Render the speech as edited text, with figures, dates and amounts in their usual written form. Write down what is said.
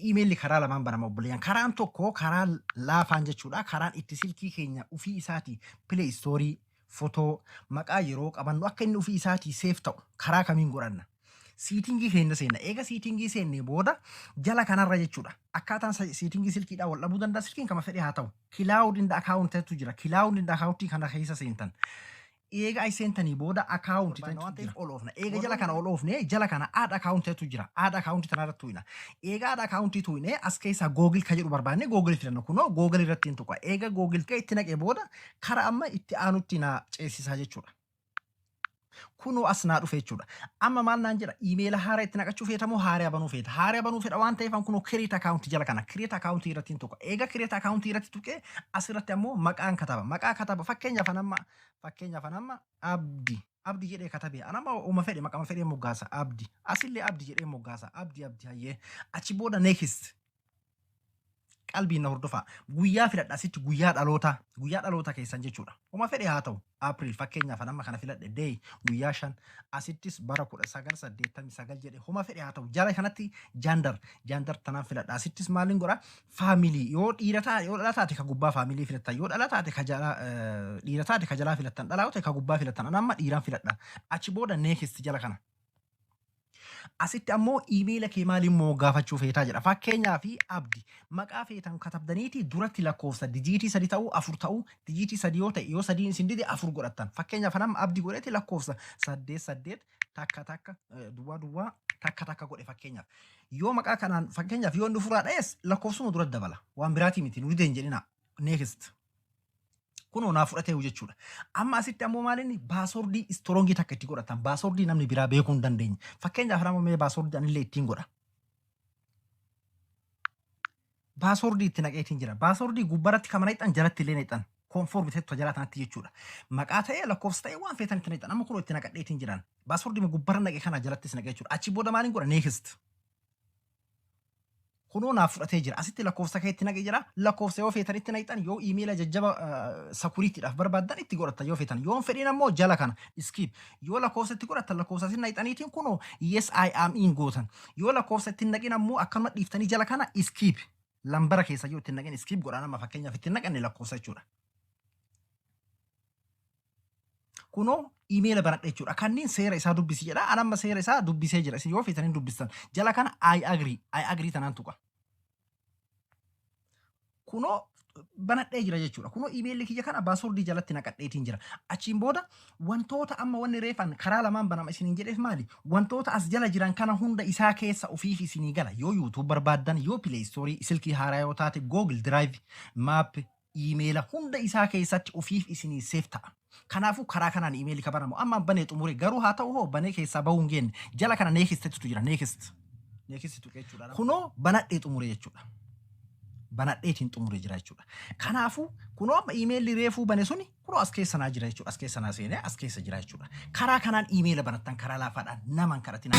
Iimeelli karaa lamaan banama obboleeyyan. Karaan tokko karaa laafaan jechuudha. Karaan itti silkii keenya ufii isaatii Play Store, fotoo, maqaa yeroo qabannu akka inni ufii isaatii seef ta'u karaa kamiin godhanna. Siitingii keenya seenna. Eega siitingii seennee booda jala kanarra jechuudha. Akkaataan siitingii silkiidhaa wal dhabuu danda'a. Silkiin kama fedhe haa ta'u. Cloud in the account tu jira. Cloud in the account kana keessa seentan. Eega as seentanii booda account barbaanna waan ta'eef ol oofna. Eega jala kana ol oofne jala kana add account tu jira. Add account tana irratti tuqna. Eega add account tuqne as keessaa Google ka jedhu barbaanne Google filanna. Kunoo Google irratti hin tuqa. Eega Google itti naqee booda kara amma itti aanutti na ceesisaa jechuudha. Kunoo as naa dhufe jechuudha. Amma maal naan jedha iimeela haaraa itti naqachuu feeta moo haaraa banuu feeta? Haaraa banuu fedha waan ta'eef kunoo create account jala kana create account irratti hin tuqa. Eega create account irratti tuqee asirratti ammoo maqaan kataba. Maqaa kataba fakkeenyaaf amma fakkeenyaaf amma Abdi Abdi jedhee katabe. Anama uma fedhe maqama fedhee moggaasa Abdi. Asillee Abdi jedhee moggaasa Abdi Abdi hayyee. Achi booda next. Qalbiin na hordofaa. Guyyaa filadha asitti guyyaa dhalootaa. Guyyaa dhaloota keessan jechuudha. Uma fedhe haa ta'u. April fakkeenyaaf amma kana filadhe day guyyaa 5 asittis bara 1989 jedhe homa fedhe haa ta'u. Jala kanatti gender gender tanaan filadha. Asittis maaliin godha? Family yoo dhiira taate yoo dhala taate ka gubbaa family filattan yoo dhala taate ka jala dhiira taate ka jalaa filattan dhalaa yoo ta'e ka gubbaa filattan. Ani amma dhiiraan filadha. Achi booda next jala kana. Asitti ammoo iimeela kee maaliin moggaafachuu feetaa jedha. Fakkeenyaaf Abdi maqaa feetan katabdaniiti duratti lakkoofsa dijiitii 3 ta'uu 4 ta'uu dijiitii 3 yoo ta'e yoo sadiin isin dide 4 godhattan. Fakkeenyaaf nama Abdi godhete lakkoofsa 8 8 takka takka duwwaa duwwaa takka takka godhe fakkeenyaaf. Yoo maqaa kanaan fakkeenyaaf yoo inni furaa dha'es lakkoofsuma duratti dabala. Waan biraatii miti nu dide hin jedhina. Next. Kunoo naa fudhateehu jechuudha. Amma asitti ammoo maal inni baaswordii istroongii takka itti godhatan. Baaswordii namni biraa beekuu hin dandeenye. Fakkeenyaaf nama mee baaswordii anillee ittiin godha. Baaswordii itti naqeetiin jira. Baaswordii gubbaratti kama naqxan jalatti illee naqxan. Koonfoormi ta'e jalaa tanatti jechuudha. Maqaa ta'ee lakkoofsa ta'ee waan feetan itti naqxan. Amma kunoo itti naqadheetiin jiran. Baaswordii gubbarra naqe kana jalattis naqe jechuudha. Achi booda maaliin godha? Next. Kunoo naaf fudhatee jira. Asitti lakkoofsa kee itti naqi jira. Lakkoofsa yoo feetan itti naqxan yoo iimeela jajjaba sakuriitiidhaaf barbaaddan itti godhattan yoo feetan. Yoo hin fedhin ammoo jala kana skip. Yoo lakkoofsa itti godhattan lakkoofsa isin naqxaniitiin kunoo yes I am in gootan. Yoo lakkoofsa itti hin naqin ammoo akkanuma dhiiftanii jala kana skip. Lambara keessa yoo itti hin naqin skip godhaan amma fakkeenyaaf itti hin naqanne lakkoofsa jechuudha. Kunoo iimeela banadha jechuudha. Kanneen seera isaa dubbisi jedha. An amma seera isaa dubbisee jira. Isin yoo feetan hin dubbistan. Jala kana I agree. I agree tanaan tuqa. Kunoo banadhee jira jechuudha. Kunoo iimeelli kiyya kana baaswordii jalatti naqadheetiin jira. Achiin booda wantoota amma wanni reefan karaa lamaan banama isiniin jedheef maali? Wantoota as jala jiran kana hunda isaa keessa ofiif isinii gala. Yoo YouTube barbaaddan, yoo Play Store silkii haaraa yoo taate, Google Drive, Map, iimeela hunda isaa keessatti ofiif isinii seef ta'a. Kanaafuu karaa kanaan iimeelli ka banamu amma banee xumure garuu haa ta'u hoo banee keessaa bahuu hin geenne jala kana neekistetu jira neekist. Neekist tuqe jechuudha. Kunoo banadhee xumure jechuudha. Banadheetiin xumure jira jechuudha. Kanaafuu kunoo amma iimeelli reefuu bane suni kunoo as keessa naa jira jechuudha. As keessa naa seenee as keessa jira jechuudha. Karaa kanaan iimeela banattan karaa laafaadhaan naman kadhatina.